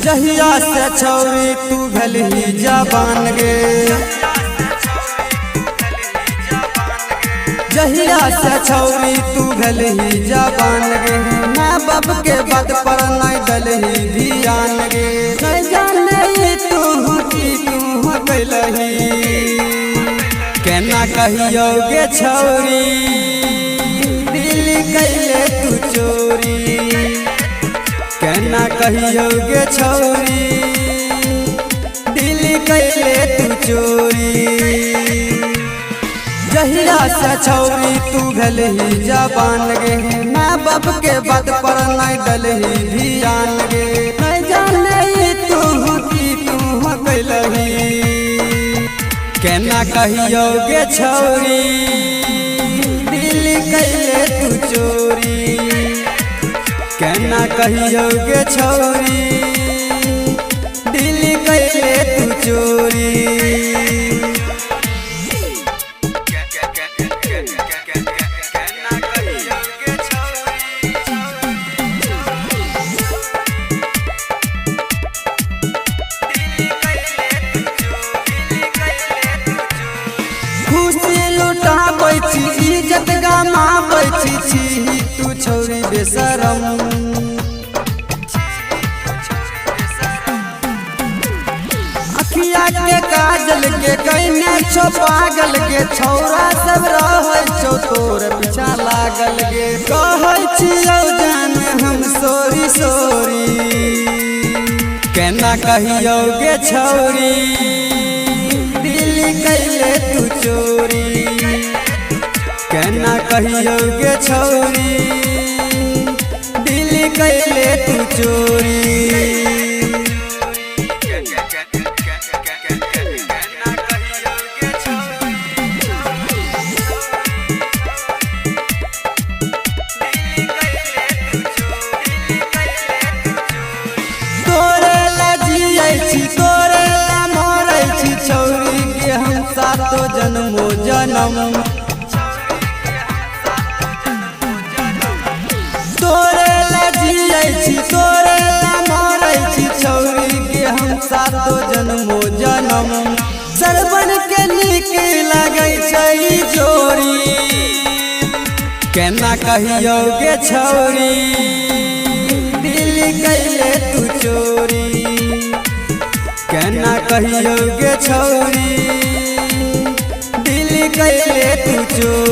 जहिया से छौरी तू भेलही जवान गे, जहिया से छौरी तू भेलही जवान गे, माँ बाप के बात पर नहीं दलही ध्यान गे। नहीं जाने तू की तू कैलही, केना कहियो गे छौरी दिल कैले तू चोरी। केना कहियो गे छौरी दिल कैले तू चोरी। जहिया से छौरी तू भेलही जवान गे, माँ बाप के बात पर नहीं दलही ध्यान गे। नहीं जाने तू की तू कैलही, केना कहियो गे छौरी दिल कैले तू चोरी। केना कहियो गे छौरी दिल कैले तू चोरी। खुशी लुटाबै छी, इज्जत गमाबै छी, तू छौरी बेशरम। अखिया के काजल के कइने छौ पागल गे, छौरा सब रहै छौ तोर पीछा लागल गे। कहै छियौ जान हम सोरी सोरी, केना कहियौ गे छौरी दिल कैले तू चोरी। केना कहियौ गे छौरी दिल कैले तू चोरी। तोरे ला जियै छी, तोरे ला मरै छी, छौरी के हम सातो जन्मो जनम। तोरे ला जियै छी, तोरे ला मरै छी, छौरी के हम सातो जन्मो जनम। सरबन के नीक लगै छै जोड़ी, केना कहियौ गे छौरी दिल कैले तू चोरी। केना कहियौ गे छौरी दिल कैले तू चोरी।